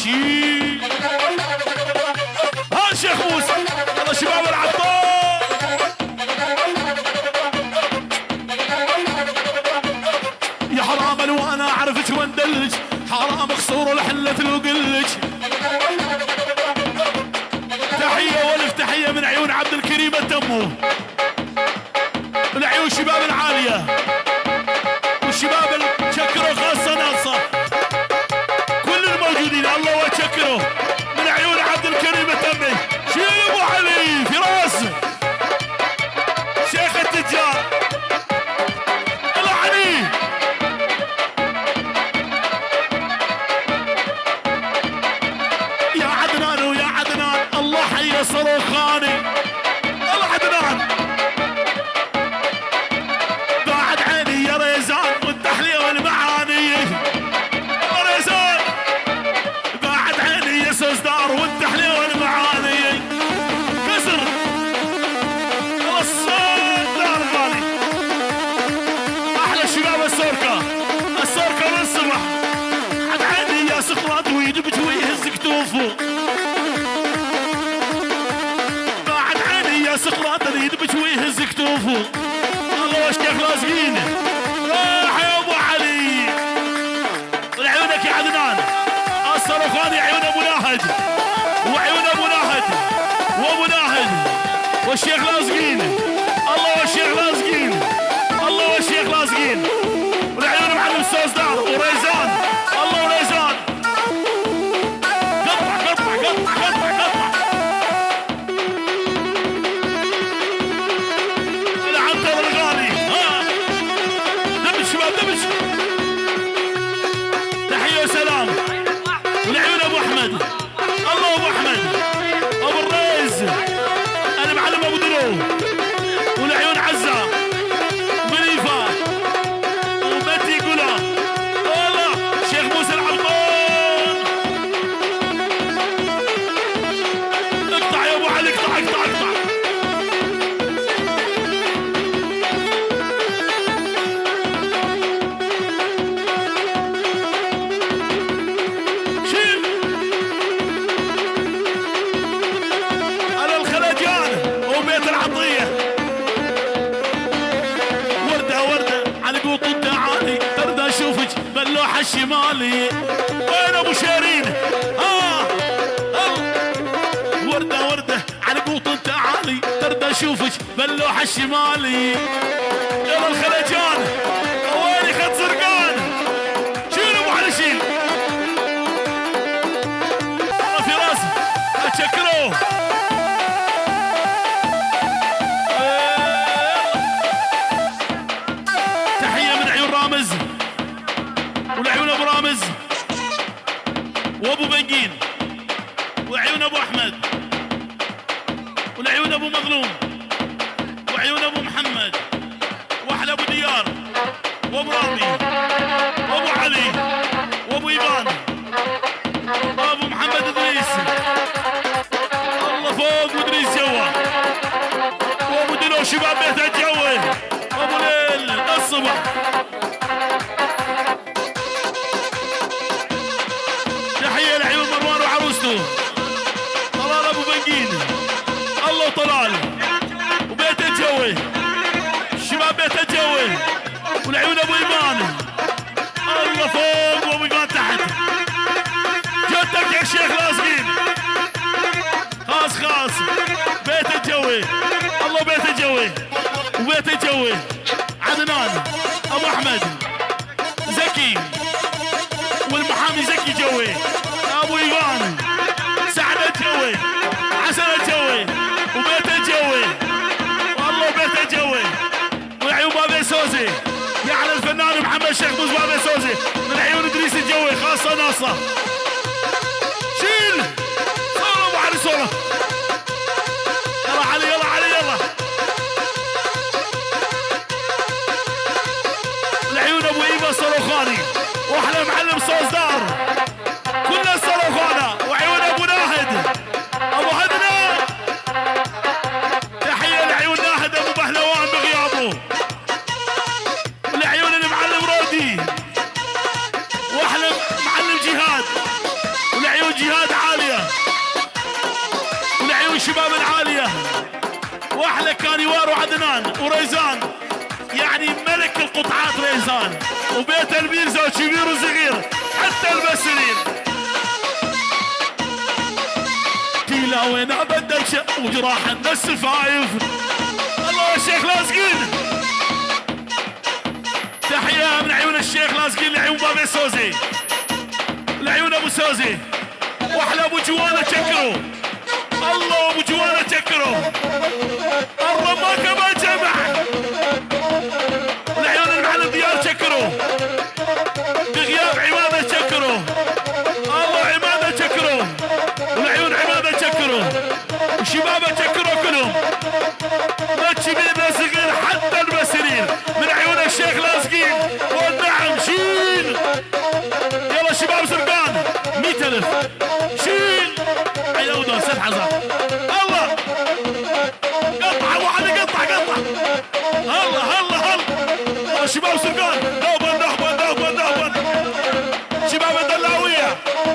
شيل ها شيخ موسى. يلا شباب العطار يا حرام لو انا عرفت واندلج، حرام قصور الحلة وقلج. تحية والف تحية من عيون عبد الكريم التمو، من عيون شباب العالية والشباب الشكروا خاصة ناصة، كل الموجودين الله وشكروا من عيون عبد الكريم التمي. شيل ابو علي في راسه شيخ التجار. الله علي يا عدنان ويا عدنان، الله حي صاروخاني. الله عدنان قاعد عيني يا ريزان والتحلية والمعاني. يا ريزان قاعد عيني يا سوزدار والتحلية والمعاني. كسر الصدار غالي. احلى شباب السوركة، السوركة من الصبح. عاد عيني يا سقراط ويدبج ويهز كتوفه. قاعد عيني يا سقراط يدبج ويهز كتوفه. الله وشكيك لازقين. راح يا ابو علي لعيونك يا عدنان. الصاروخاني عيون ابو ناهد وعيون ابو ناهد وابو ناهد والشيخ لازقين. الله والشيخ لازقين. الله والشيخ لازقين. والعيون معلم سوزدار وريزان. الله وريزان. قطع قطع قطع قطع قطع. العنتر الغالي. ها دمج شباب دمج. تحية وسلام والعيون ابو احمد. الله ابو احمد ابو الريز المعلم ابو دلو والعيون عزة بنيفة ومتي قلا. الله شيخ موسى العبطان. اقطع يا ابو علي اقطع اقطع اقطع. شيل على الخلجان وبيت العطية. وردة وردة على قوط التعالي ترضى اشوفك باللوحة الشمالي. وين ابو شيرين؟ وردة وردة على قوط التعالي ترضى اشوفك باللوحة الشمالي. يلا الخلجان ويني خد زرقان. شيل ابو علي شيل. الله في راسي اتشكروه. تحية من عيون رامز والعيون ابو رامز وابو بنقين وعيون ابو احمد والعيون ابو مظلوم وعيون ابو محمد واحلى ابو ديار وابو رامي وابو علي وابو ايمان وابو محمد ادريس. الله فوق وادريس جوا وابو دلو شباب بيت الجوي ابو ليل الصبح. تحية لعيون مروان وعروسته طلال ابو بنقين. الله طلال وبيت الجوي شباب بيت الجوي والعيون ابو ايمان. الله فوق وابو ايمان تحت. جدك يا شيخ لازقين خاص خاص. بيت الجوي الله بيت الجوي وبيت الجوي عدنان ابو احمد زكي والمحامي زكي جوي ابو ايمان سعد الجوي حسن الجوي وبيت الجوي والله بيت الجوي وعيون بابي سوزي يعني الفنان محمد شيخ بوز بابي سوزي من عيون ادريس الجوي خاصه ناصه. شيل صوره ابو علي صوره. يلا علي يلا علي يلا. العيون ابو ايبا صاروخاني واحلى معلم صوزدار كل الصاروخانه وعيون ابو ناهد ابو هدنا. تحيه لعيون ناهد ابو بهلوان بغيابه والعيون المعلم رودي واحلى معلم جهاد كانيوار وعدنان وريزان، يعني ملك القطعات ريزان، وبيت البيرزا وكبير وصغير حتى البسرين. تيلا وين ابدل وجراح الناس الفايف. الله يا شيخ لازقين. تحية من عيون الشيخ لازقين لعيون بابي سوزي، لعيون ابو سوزي، واحلى ابو جوانا تشكروا. الله ابو جوانا تشكروا. الرما كمان جمع. لعيون المعلم ديار تشكروا. بغياب عماده تشكروا. الله عماده تشكروا. ولعيون عماده تشكروا. وشبابه تشكروا كلهم. لا كبير لا صغير حتى البسرين من عيون الشيخ لازقين. والنعم شيل. يلا شباب سرقان 100,000 شيل. عيودون 7 حزر. الله قطع ابو علي قطع قطع. الله الله الله. شباب سرقان نوبا نوبا نوبا نوبا. شباب الدلاويه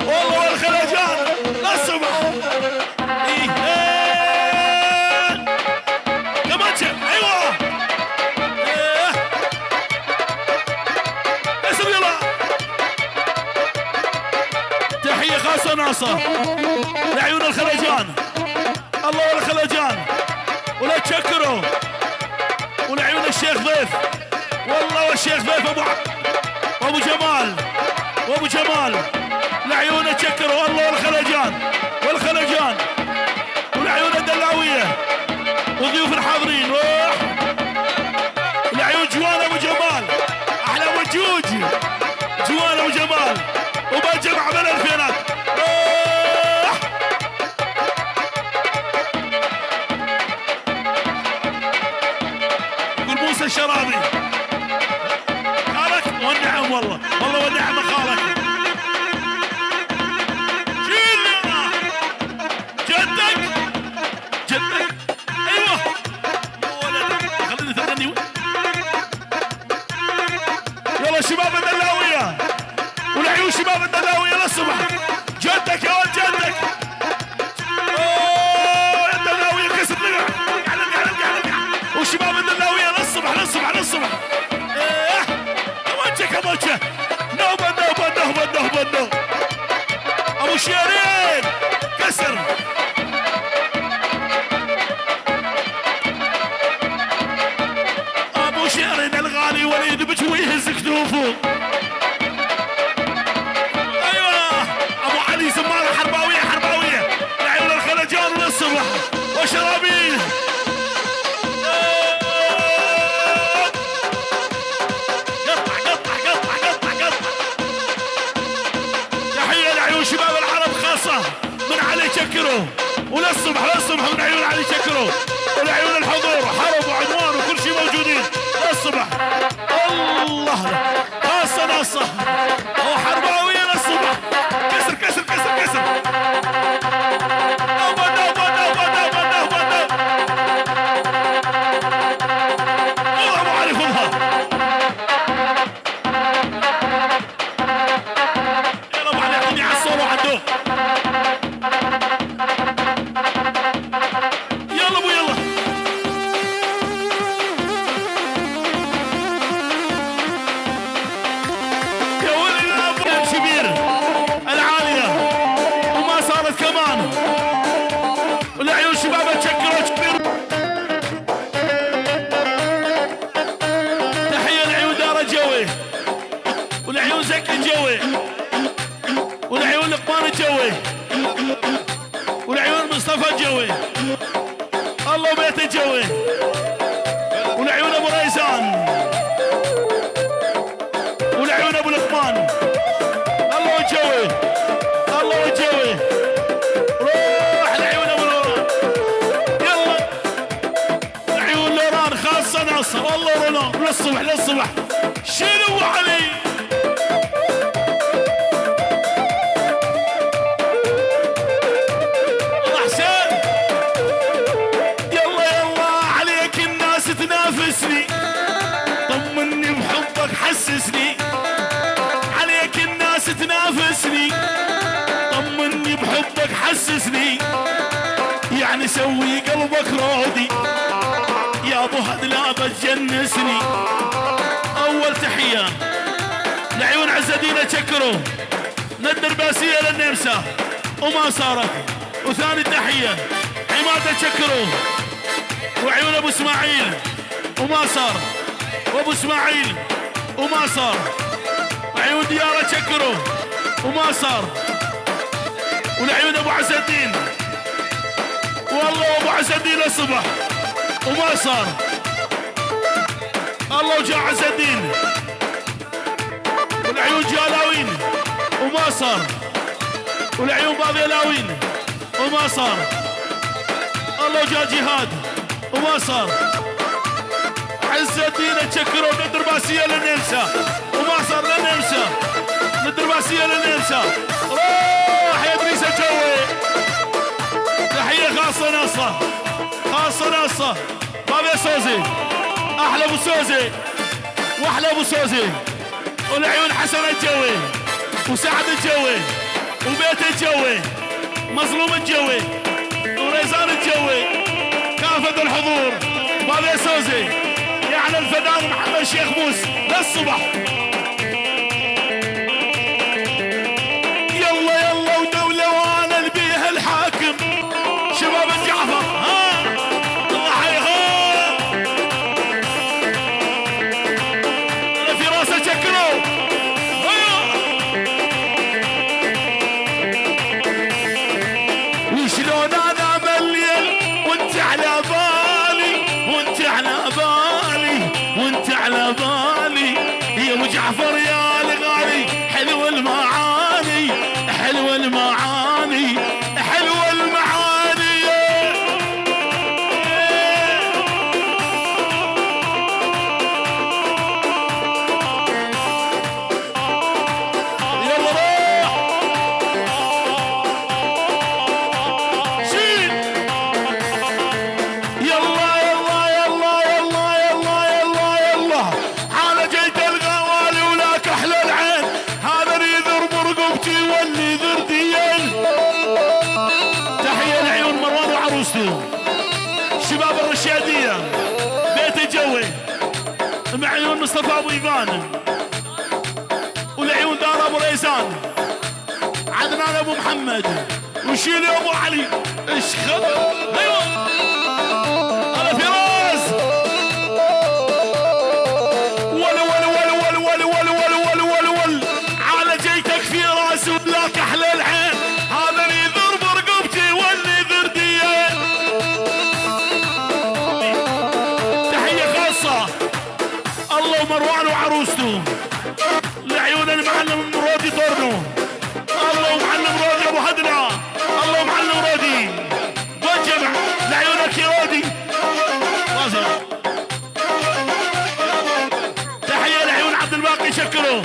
والله والخليجان للصبح. ايه كمان شيء. ايوه اسم يلا. تحيه خاصه ناصر لعيون الخليجان. الله والخليجان ولا تشكروا. ولعيون الشيخ ضيف والله والشيخ ضيف ابو جمال وابو جمال لعيونه تشكروا. الله والخليجان والخليجان ولعيون الدلاويه وضيوف الحاضرين. لعيون جوان ابو جمال احلى وجوج جوان ابو جمال وبالجمع بالالفينات. يقول موسى الشرابي خالك والنعم والله والله والنعم خالك. شيل جدك جدك. ايوه خليني تغني. يلا شباب الدلاويه ولعيون شباب الدلاويه للصبح. جدك يا ولد جدك. اوه الدلاويه كسر وشباب الدلاويه للصبح للصبح للصبح. ايه كمانشة كمانشة نوبة نوبة نوبة نوبة نوبة. ابو شيرين كسر. ابو شيرين الغالي وليد بجوي يهز كتوفه. ايوه ابو علي زمار حرباويه حرباويه لعيون الخليجان للصبح وشرابين. شباب العرب خاصة من علي شكروا وللصبح للصبح من عيون علي شكروا ولعيون الحضور حرب وعنوان وكل شيء موجودين للصبح. الله خاصة ناصة وحرباوية للصبح. كسر كسر كسر كسر. نوبة نوبة نوبة نوبة نوبة نوبة. خذها ابو علي خذها. يلا ابو يلا. يا ولد الابو الكبير العاليه وما صارت كمان. ولعيون شباب تشكروا كبير. تحيه لعيون دار الجوي ولعيون زكي الجوي ولعيون لقمان الجوي ولعيون مصطفى الجوي. الله بيت الجوي ولعيون ابو ريزان ولعيون ابو لقمان. الله الجوي الله الجوي. روح لعيون ابو لوران. يلا لعيون لوران خاصة ناصر. الله رونان للصبح للصبح. شنو علي حسسني عليك الناس تنافسني. طمني بحبك حسسني. يا يعني سوي قلبك رودي يا ابو هدلا بتجنسني. اول تحيه لعيون عز الدين شكروا ندر باسيه للنمسا وما صارت. وثاني تحيه عماده شكروا وعيون ابو اسماعيل وما صار، وابو اسماعيل وما صار، وعيون دياره شكروا وما صار، ولعيون ابو عز الدين والله وابو عز الدين الصبح وما صار. الله وجاء عز الدين والعيون جالاوين وما صار، والعيون بابيلاوين وما صار. الله وجاء جهاد وما صار. عز الدين تشكروا ندر باسيه للنمسا وما صار للنمسا. ندر باسيه للنمسا روح يا ادريس الجوي. تحيه خاصه نصه خاصه نصه بابي سوزي احلى ابو سوزي واحلى ابو سوزي. والعيون حسن الجوي وسعد الجوي وبيت الجوي مظلوم الجوي وريزان الجوي كافة الحضور بابي سوزي يعني الفدان محمد شيخ موس للصبح. يلا يلا ودولة وانا نبيها الحاكم شباب الجعفر ها الله حيها انا في راسه شكروا وشلون انا مليل وانت على بالي وانت على بالي وانت على بالي يا ابو جعفر يا الغالي. حلو المعاني حلو المعاني حلو المعاني. يلا روح شيل يلا يلا يلا يلا يلا يلا يلا على جيت الغوالي ولاك احلى العين. هذا اللي يذر برقبتي واللي يذر ديال. تحيه لعيون مروان وعروسته شباب الرشاديه بيت الجوي مع عيون مصطفى ابو ايمان ولعيون دار ابو ريزان عدنان ابو محمد وشيل يا ابو علي ايش خبر. ايوه على فراس ول ول ول ول ول ول ول ول ول ول على جيتك في راس ولاك احلى العين. هذا اللي يذر برقبتي واللي يذر ديال. تحيه خاصه الله ومروان وعروسته لعيون المعلم مرودي طرنو. الله ومعلم رودي ابو هدنا الله ومعلم رودي والجمع لعيونك يا رودي. تحيه لعيون عبد الباقي شكروا